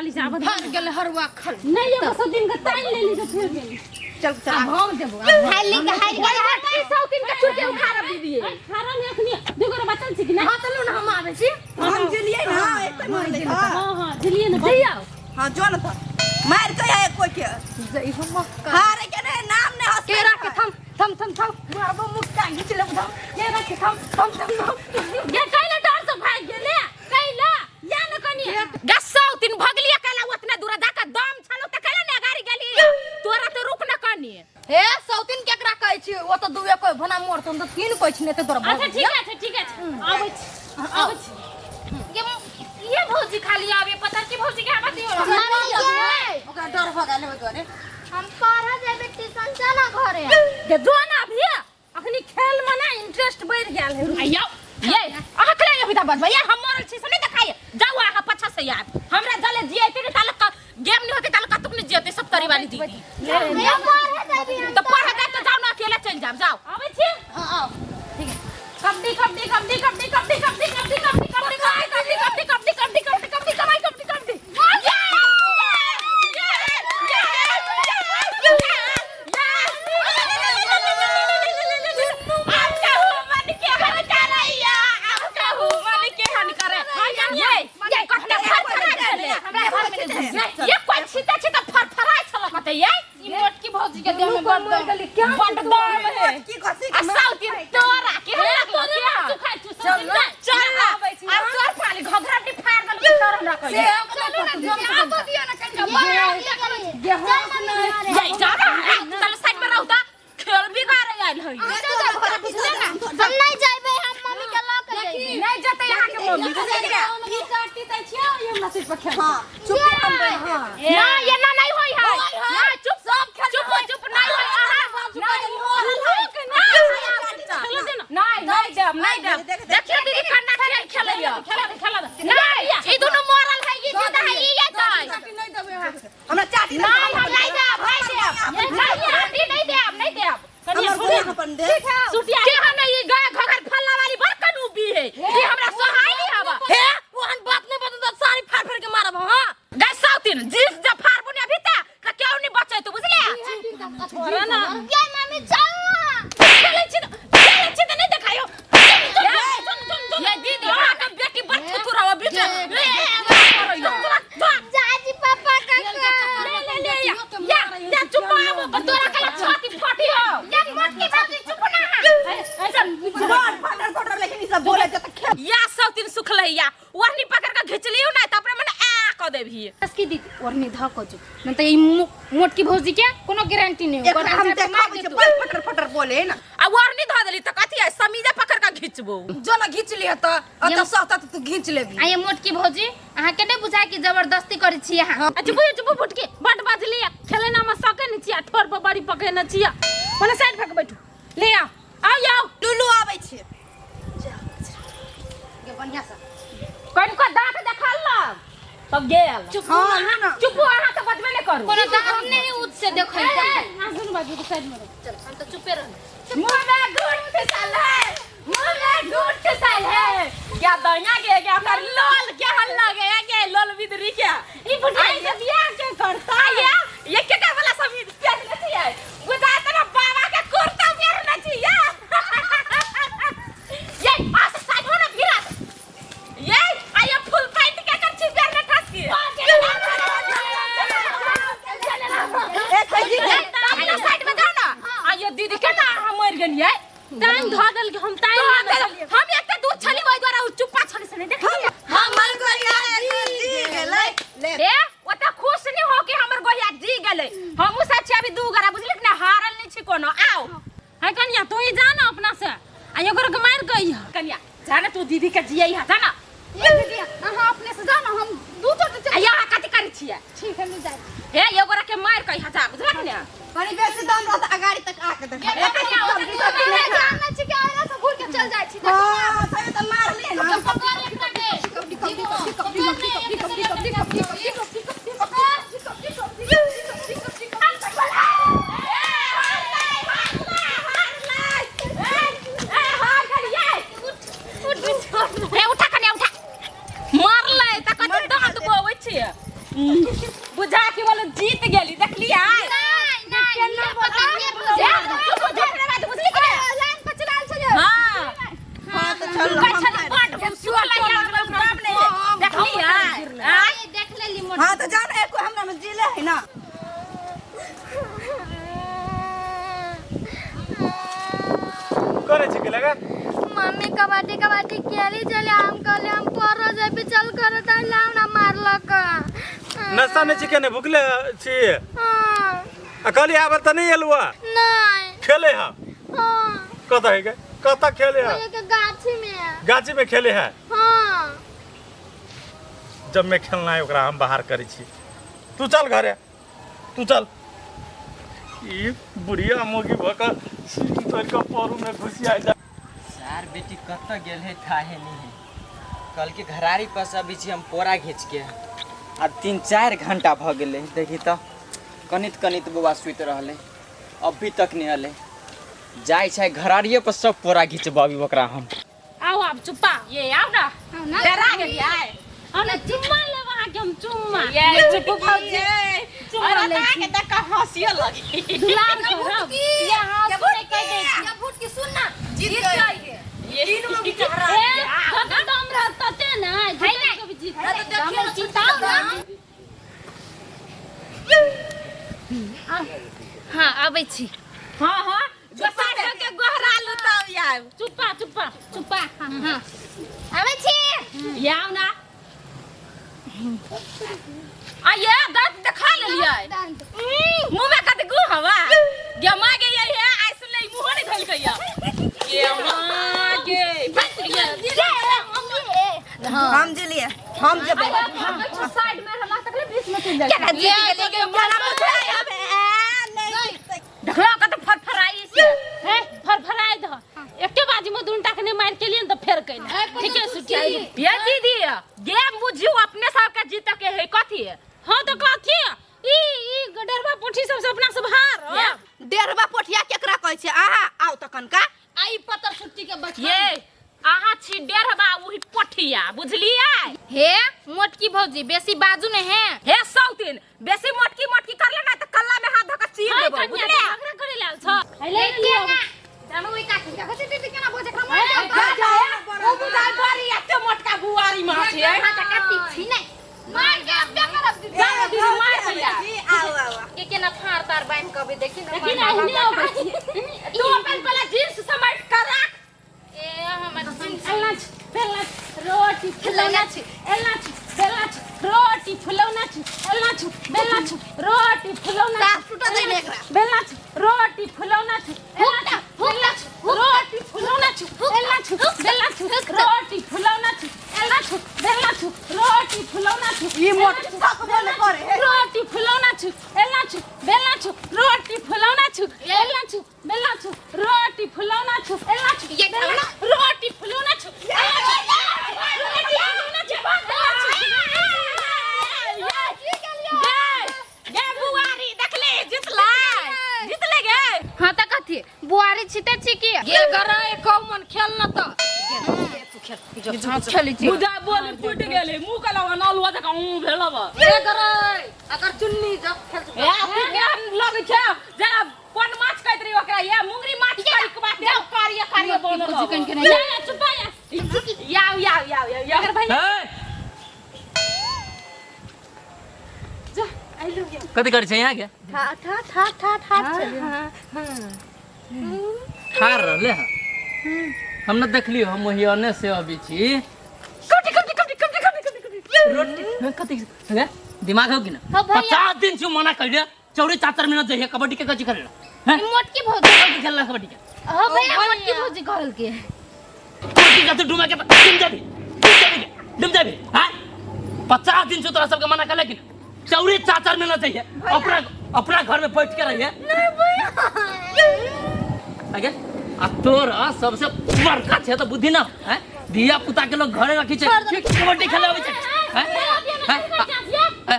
वाली से आबत भाग गेल हरुआ खल नहीं एगो सब दिन के ताइन ले ली तो फिर गेली। चल चल हम देबो। हाली के हार गेल। सौ दिन के चुरके उखाड़ दीदी खारा नहीं अखनी दुगो रे बचल छी कि ना। हां चलू ना हम आबै छी। हम जिलिए ना एक मार ले। हां हां हां जिलिए ना जइया। हां जो न त मार के आए कोई के जई हम हारे के ने नाम ने हंस केरा के थम थम थम थम मारबो मुक्का घिच लेबो थम केरा के थम थम थम थम। ये कैला डर से भाग गेले कैला या न कनी गस्सा तीन भगलिया कैला उतना दूर जाके दम छलो त कैला ने गाड़ी गेली तोरा तो रुक न कनी। हे सौतीन केकरा कहै छी ओ त दुए कोई भना मोर त तीन कोई छी ने त तोरा। अच्छा ठीक है ठीक है आबै छी आबै छी। ये भौजी खाली आवे पता की भौजी के आबत दियो ओकरा डर भ गेल होय दुआरे। हम पढ़ जेबे ट्यूशन चला घरे। के जो ना अभी अखनी खेल में ना इंटरेस्ट बढ़ गेल है। आयो ये अहाँ खेले अभी त बजबै ये हम मरल छी से नहीं देखाय जाऊ अहाँ पाछा से यार हमरा जले जियते ने ताल गेम नहीं होते ताल कतुक नहीं जियते सब तरी वाली दीदी। ये पढ़ जेबे त पढ़ जाए त जाऊ ना अकेला चल जाब जाओ आबै छी। हां आओ ठीक है। कबड्डी कबड्डी कबड्डी कबड्डी कबड्डी कबड्डी कबड्डी कबड्डी कबड्डी कबड्डी कबड्डी कबड्डी कबड्डी कबड्डी कबड्डी कबड्डी कबड्डी ये कोई छिता छिता फरफराय छल कते ये ई मोटकी भौजी के देह में बड़ दम बड़ दम है। की कसी आ साउथी तोरा के लागलो के सुखाय छु चल चल आ तोर खाली घघरा के फाड़ देल तोर हमरा कहि से चलू ना दीदी आबो दियो ना कनिका बड़ चल मम्मी घरे। ये जा चल साइड में रहू त खेल बिगाड़ आयल है। हम नहीं जेबे हम मम्मी के ल के जेबे। नहीं जते यहाँ के मम्मी काटी त छियो ये हमरा सिर पर खेल। हां चुप हम बैठ। ना ये ना नहीं होई है ना चुप सब चुप चुप नहीं होई अहाँ नहीं नहीं देब नहीं देब। देखियो दीदी कन्ना खेल खेलैया खेला खेला नहीं ई दोनों मरल है ई जिंदा है ई ये जाय नहीं देबे हमरा चाटी नहीं हम नहीं देब नहीं देब नहीं चाटी नहीं देब नहीं देब। हमर गुड़िया अपन दे सुटिया के हन ई गाय घघर फल्ला वाली बड़ कनूबी है ई हमरा सोहाई नहीं हवा। हे ओहन बात नहीं बता सारी फाड़ फाड़ के मारब। हां गाय साउतिन जिस जब फाड़ बुने अभी ता का क्यों नहीं बचे तो बुझलिया छोरा ना ये मम्मी चल खेलै छी खेलै छी त नहीं देखायो। ये दीदी अहाँ के बेटी बड़ थुथुरावा बीच में जाजी पापा का ले ले ले या या चुप आबो तोरा कला छाती फटी हो ये मोटकी भौजी चुप ना। बड़ फटर फटर लेकिन ई सब बोले जत खेल या साउतिन सुखलै या ओढ़नी पकड़ के घिचलियो ना त अपने मने आ क देबही। की दीदी ओढ़नी ध क जो न त ई मोटकी भौजी के कोनो गारंटी नहीं एकरा हम देखाबै छी बड़ फटर फटर बोले ना। आ ओढ़नी ध देली त कथि है समीजा पकड़ के घिचबो जो ना घिच लिह त अत सहता त तू घिच लेबी। आ ये मोटकी भौजी अहाँ के नहीं बुझाय कि जबरदस्ती करै छी अहाँ। अच्छा बुझ चुप फुटके बड बजली खेले ना म सके नै छी आ ठोर पर बड़ी पके न छी ओने साइड भक बैठू ले आओ आओ आओ लुलु आबै छी के बढ़िया से कनको दांत देखल लग तब गेल। चुप हां ना ना चुप अहाँ त बजबे नै करू कोनो दांत नहीं उठ से देखै अहाँ सुन बाजू के साइड में चल हम त चुपे रह। मुंह में गुड़ फिसल है मुंह में गुड़ फिसल है क्या दया के क्या कर लोल क्या हल्ला गया के लोल बिदरी क्या ई बुढ़ाई से बियाह के करता ये ये के कर वाला सब पहनले छियै बुझा त ना बाबा के कुर्ता पहनले छियै ये आस साइड हो ना भिरा ये आ ये फुल पैंट के कर छी पहनले ठस की ए खैजी अपना साइड में जाओ ना। आ ये दीदी के ना हम मर गेलियै टाइम ध देल के हम टाइम हम एकटा दूर छली ओइ द्वारा चुप्पा छली से नहीं देखली हमर गोरिया जी गेलै ले ए ओता खुश नहीं हो कि हमर गोहिया जी गेलै हमहु सब छी अभी दू गरा बुझलिक ना हारल नहीं छी कोनो आओ है कनिया तू ही जा ना अपना से आ एगो के मार गई कनिया जा ना तू दीदी के जियै हा जा ना ये दीदी अहाँ अपने से जा ना हम दू चोट आ यहाँ कथी करै छियै ठीक है हम जाय हे एगो के मार कहि हा जा बुझलक ने कनी बेसी दम रहत अगाड़ी तक आके देखा। ए कनिया ओते जाना छी कि आइला से घूर के चल जाय छी। हां तभी त मार ले ना। कबड्डी कबड्डी कबड्डी कबड्डी कबड्डी कबड्डी कबड्डी कबड्डी कबड्डी कबड्डी कबड्डी हे उठा कनिया उठा मारलै त कथी दांत बोबै छियै। बुझा के बोलो जीत गेली देखलियै। नहीं नहीं केना पता के बुझली कि नहीं? लाइन पर चलाल छलियै। हां हां त चल कहै छली बड हम सुतला यार नहीं देखलियै। आइ देख लेली मोट। हां त जान एको हमरा में जिले है ना। करे छी के लगा मम्मी कबड्डी कबड्डी खेली चले हम कहले हम पर जेबी चल कर त लाउ ना मारलक। नाश्ता नहीं छी केने भुखले छी? हां। आ कहली आबे त नहीं एलुआ? नहीं। खेले हां? हां। कत है के कत खेले है? के गाछी में। गाछी में खेले है? हां। जब मैं खेलना है ओकरा हम बाहर करै छी। तू चल घरे, तू चल। ई बुढ़िया मोगी भ क सीट तोड़ क परू में घुसी आ जा। सार बेटी कत गेल है थाहे नहीं है। कल के घरारी पर से अभी छी हम पोरा घींच के आ 3-4 घंटा भ गेलै। देखी त कनित कनित बौआ सुति रहलै, अभी तक नहीं अलै। जाइ छै घरारिये पर सब पोरा घिचबी ओकरा हम। आओ आब चुप्पा ये आओ ना डरा गेलियै। आओ ना चुम्मा लेब अहाँके हम चुम्मा। ये चुप भौजी चुम्मा ले के देख हंसियो लगी दुलार करब। ये हां सुनै कह दे छी भूत की सुन ना जीत गई ये तीन लोग हरा ए कत दम रहत ते ना जीत के भी जीत हमर चिंता ना। हां आबै छी। हां हां गोसा के गोहरा लुताव आब। चुप्पा चुप्पा चुप्पा। हां हां आबै छी। आउ ना आइए दांत देखा लेलियै। मुंह में कत गु हवा गे मां गे ये है आइ से ले मुंह नहीं धोल गया गे मां गे बच गया। हम जिलिए हम जेबै साइड में रहला तकले बीच में चल जाय। केना जीत गेलै केना बुझाय हमे नहीं देखलो कत फरफराई से हे फरफराई द एके बाजी में दुनटा के नहीं मार के लिए त फेर कइला ठीक है सुटी। ये दीदी गेम बुझियो अपने सब के जीत के है कथी। हां त कथी ई ई डरबा पोठी सब से अपना सब हार। डेढ़बा पोठिया केकरा कहै छै? आहा आउ तखन का आई पत्थर सुट्टी के बच ये आहा छी डेढ़बा वही पोठिया बुझलियै। हे मोटकी भौजी बेसी बाजू ने है। हे सौतीन बेसी मोटकी मोटकी करले ना त कल्ला में हाथ धक चीर देबो बुझलियै। झगड़ा करे लाल छ ले लियो जानो ओइ काकी के कहै दीदी केना बोझे एकरा मार जा जा ओ बुझाय बड़ी एते मोटका बुआरी माछ है। हां त काटी छी नै मार के अब करब दीदी। जा दीदी मार दिया जी आओ आओ के केना फाड़ तार बांध के अभी देखी ना देखी ना एहने अबै छी। तू अपन पहले जींस समेट कर राख। ए हमर जींस एलना छी बेलना छी रोटी फुलौना छी एलना छी बेलना छी रोटी फुलौना छी एलना छी बेलना छी रोटी फुलौना साफ टूटा दे ने एकरा। बेलना छी रोटी फुलौना छी एलना छी बेलना छी रोटी फुलौना छी एलना छी बेलना छी रोटी फुलौना छी एलना छी बेलना छी रोटी फुलौना छी ई मोट सब बोले करे हे। रोटी फुलौना छी एलना छी बेलना छी रोटी फुलौना छी एलना छी बेलना छी रोटी फुलौना छी एलना छी बेलना रोटी फुलौना छी एलना छी रोटी फुलौना छी एलना छी। गे बुआरी देखले जितलै जितलै गे। हां त कथी बुआरी छिते छी की ये गरा एको मन खेल न त खेली छी बुझा बोली फूट गेलै मुंह के लगा नलुआ जका ऊ भेलब ये गरा अगर चुन्नी जब खेल ए के लगे छै जेना कोन माछ कहैत रही ओकरा ये मुंगरी माछ करी के बात ये कारिया कारिया बनल चिकन के नहीं या चुप्पा या याओ याओ याओ याओ अगर भैया जा आइलु कथी करै छै यहाँ के? ठा ठा ठा ठा ठा ठार रहले हँ। हम न देखलियो, हम ओहिने से अबै छी। कटी कटी कटी कटी कटी कटी रोटी कथी हे दिमाग हो कि ना? हाँ भैया। 50 दिन से मना कर दिया चौरी चातर मिनट जइहे कबड्डी के कथी करे हैं? मोटकी भौजी कबड्डी खेलला कबड्डी के हां भैया मोटकी भौजी कहल के रोटी का तू डुमा के डुम जाबी डुम जाबी डुम जाबी हां 50 दिन से तोरा सबके मना कर लेकिन चौरी चाचर में न चाहिए अपना अपना घर में बैठ के रहिए नहीं भैया आगे आ तोरा सबसे बड़का छे तो बुद्धि ना हैं धिया पुता के लोग घरे रखी छे कबड्डी खेले आबै छे हैं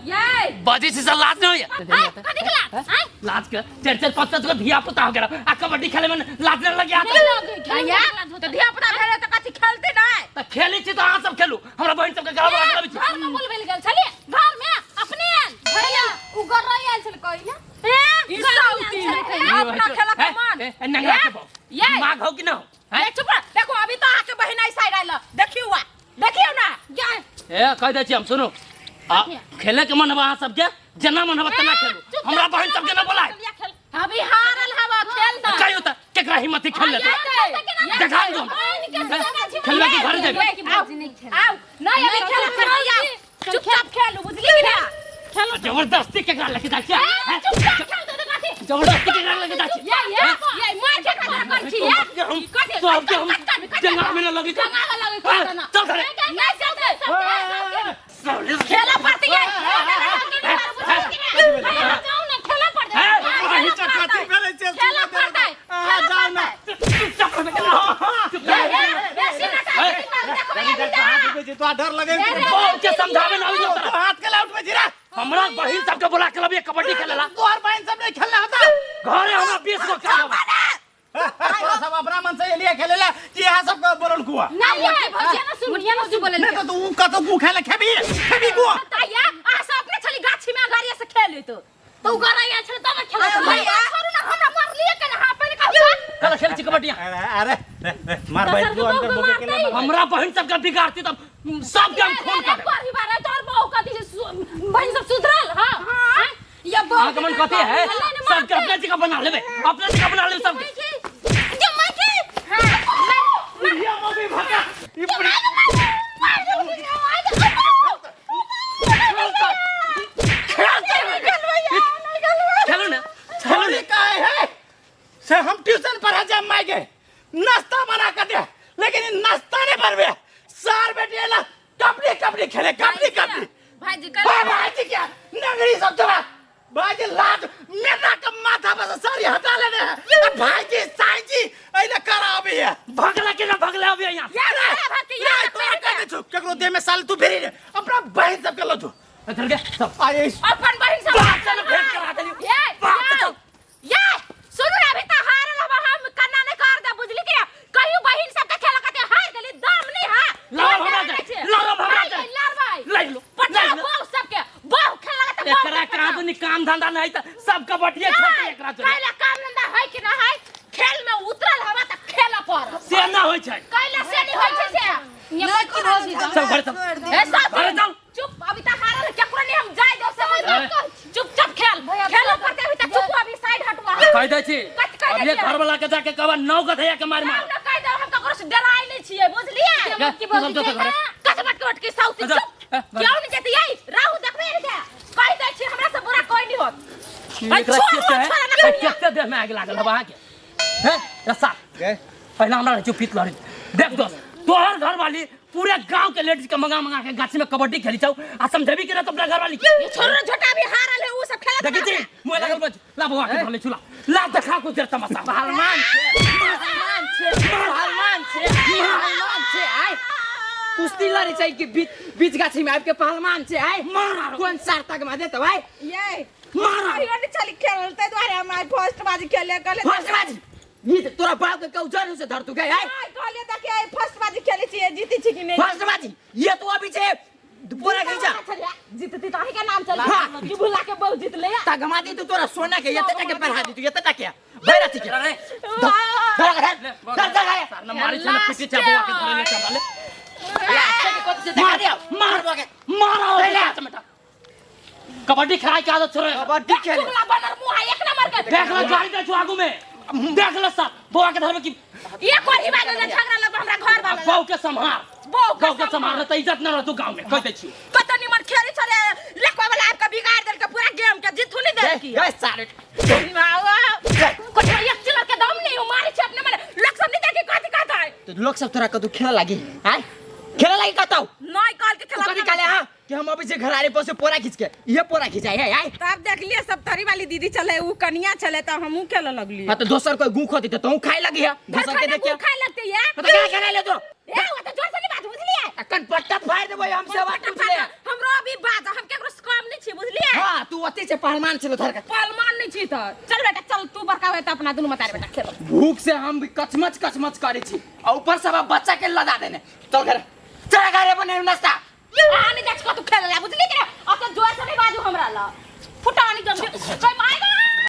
ये बाजी से लाज नहीं होइए कथी के लाज आय लाज के चार चार पाँच पाँच गो धिया पुता हो गेल आ कबड्डी खेले में लाज नहीं लगे नहीं लगे भैया तो धिया पुता भेले त कथी खेलते नहीं त खेली छी त अहाँ सब खेलू हमरा बहिन सबके गला बड़ा छी घर में बोलबे गेल छलिए घर में अपने ए कह दै छी हम सुनू आ खेले के मन हवा अहाँ सबके जेना मन हवा तेना खेलू हमरा बहन सबके ना बोलाय अभी हारल हवा खेल द कहियो त केकरा हिम्मत ही खेल लेते देखा दो खेलबे के घर जेबे आओ नहीं अभी खेल कर चुपचाप खेलू बुझली कि ना खेलो जबरदस्ती केकरा लेके जाइ छियै हैं? चुपचाप खेल दे कथी जबरदस्ती केकरा लेके जाइ छियै ये ये ये मार के कथी कर छी ये हम सबके हम जंगा में न लगी जंगा में लगी छै ना। चल घरे नहीं चलते खेला पड़ती है जाओ ना खेला पड़ते अही तऽ कथी भेलै से खेला पड़तै अहाँ जाउ ना चुपचाप बेसी ना कनी देर से हाथ उठबै छी तोरा डर लगै छै बहू के समझावे ना आबै तो हाथ के ला उठबै छी रे हमरा बहिन सबके बोला के लबिए कबड्डी खेलेला तोहर बहिन सब नहीं खेलना होता घरे हमरा 20 गो काम हवा तोरा सब अपना मन से एलिए खेलेला कि यहाँ सब बोलल कुआ नहीं ये भौजी ना सुन ये ना सुन बोले नहीं तो तू कतो गु खेले खेबी खेबी गुआ ताया आ सब अपने छली गाछी में गाड़िया से खेले तो तो गरैया छले तब खेला भैया छोड़ू ना हमरा मारलिए के ना पहले कहू कल खेल छी कबड्डी अरे अरे रे, रे, मार भाई तू अंदर बोके के ले हमरा बहिन सबके बिगाड़ती तब सबके हम खून कर देब। परिवार है तोर बहू कथी से बहिन सब सुधरल हां या बहू अहाँके मन कथी है सबके अपने जगह बना लेबे अपने जगह बना लेबे सबके जे माइकी हां ये मम्मी भगा ई पूरी खेलू ना खेलू छोरी ना काहे है से हम ट्यूशन पढ़ा जाए माय के नाश्ता बना कर दे लेकिन ई नाश्ता नहीं बनबे सार बेटी ना कबड्डी कबड्डी खेले कबड्डी कबड्डी भाईजी भाई भाई जी क्या नगरी सब जगह भाई जी लाज मेरा के माथा पर से सारी हटा लेने है अब भाई जी साई जी ऐले करा अभी है भगला के ना भगला अभी यहाँ नहीं तोरा कह दे छु केकरो देह में साल तू भेरी रे अपना बहन सब के लो छु चल गया सब आए अपन बहिन सब बाप से ना भेंट करा देलियो ये बाप से चल ये सुनू ना अभी त हारल हब हम कन्ना नहीं कर दे बुझली कि ना कहियो बहिन सब के खेला कते हार गेली दम नहीं हा लड़ब हमरा से, लड़ब हमरा से। लड़बै लड़ लो पटा लड़ लो। बहु सबके बहु खेला कते एकरा कहाँ दुनी काम धंधा नहीं त सब कबड्डीए खेलते एकरा जोरे कैला काम धंधा है कि ना है खेल में उतरल हवा त खेला पर से ना होय छै कैला से नहीं होय छै से ये नहीं मत करो भौजी चल घरे चल। ए सब घरे चल। चुप अभी त हारल केकरो नहीं हम जाय दो से चुपचाप खेल खेल पड़ते अभी त चुप अभी साइड हटवा कह दै छी कथी कह दै अभी छियै? घर वाला के जाके कहबा नौ गधैया के मार मार हम ना कह दो हम ककरो से डराय नहीं छियै बुझलिए जा, तू सब जो तो घरे। कस मटके मटके साउथ जा, चुप ए, घरे। क्यों नहीं जाती आई राहु देखबे नहीं के कह दै छी हमरा से बुरा कोई नहीं होत एकरा छोड़, केते है छोड़, ना ए, केते देह में आगि लागल हवा अहाँके हैं रस्सा पहला हमरा रहै छौ पीत लहरी देख दोस्त तोहर घर वाली पूरे गांव के लेडीज के मंगा मंगा के गाछी में कबड्डी खेली छौ आ समझेबी के ना तो अपना घर वाली के ये छोड़ छोटा भी हारल है उ सब खेलत देखी छी मुँह लागल बच ला बौआ के धरले छुला ला देखा कुछ देर तमाशा पहलवान छे पहलवान छे पहलवान छे पहलवान छे आय कुश्ती लड़े छै कि बीच बीच गाछी में आबि के पहलवान छे आय मार आरो। कोन सार तक में देतौ आय ये मार आरो। कहियो नहीं चली खेलल ताहि दुआरे हम आइ फर्स्ट बाजी खेले कहले फर्स्ट बाजी ई त तोरा बाप के कहू जरूर से धर तू गए आय आइ कहले देखिए आइ फर्स्ट बाजी खेले छियै जीती छी कि नहि फर्स्ट बाजी ये तो अभी छे पूरा घिचा जीतती तो अहीं के नाम चल हाँ। कि भुला के बहु जीत ले ता घमा दी तू तोरा सोना के एते टाके पढ़ा दी तू एते टाके भैरा ठीक है अरे धर धर धर धर धर सार न मारी छै न पीटी छै बौआ के धरले छै हमरा ले लास्ट के कथी से देखा दियो मार मार के मार आओ ले। बेटा कबड्डी खेलाय के आदत छोड़े कबड्डी खेले चुगला बनर मुंह है एक नंबर के देख ले गाड़ी दे आगू में देख ले साहब बौआ के धरमे की ये कोई बात नहीं झगड़ा लगबा हमरा घर वाला बहू के संभार बहू के बहू के संभार त इज्जत न रहतू गांव में कह दै छी कत निमन खेले छले लेखवा वाला आपका बिगाड़ देल के पूरा गेम के जीतू नहीं देल की गए सारे कोई एक चिलर के दम नहीं हो मारे छे अपने मने लोग सब नहीं देखे कथी कहता है तो लोग सब तोरा कतौ खेले लागी आय खेले लागी कतौ नहीं कल के तू खेला कथी कहले हां कि हम अभी से घरारे पर से पोरा खींच के ये पोरा खिंचाई है आय तब देखलिए सब तरी वाली दीदी चले उ कनिया चले तब हमहूँ खेले लगलिए हां तो दोसर कोई गू खोती तो तू खाए लगी है दोसर के देख के खाए लगते है तो क्या खेले ले तो ए वो तो जोर से नहीं बात बुझलिए अकन पट्टा फाड़ देबै हम सब बात पूछ ले हमरो अभी बात हम केकरो से कम नहीं छी बुझलिए हां तू ओते से पहलवान छलो धर के पहलवान नहीं छी तो चल बेटा चल तू बड़का हुए तो अपना दुनू मतारे बेटा खेलो भूख से हम भी कचमच कचमच करे छी आ ऊपर से अब बच्चा के लदा देने चल घर चल घरे बने नाश्ता आने जाच को तू खेल ले बुझली कि ना अब तो जोर से नहीं बाजू हमरा ला फुटानी जम कोई मार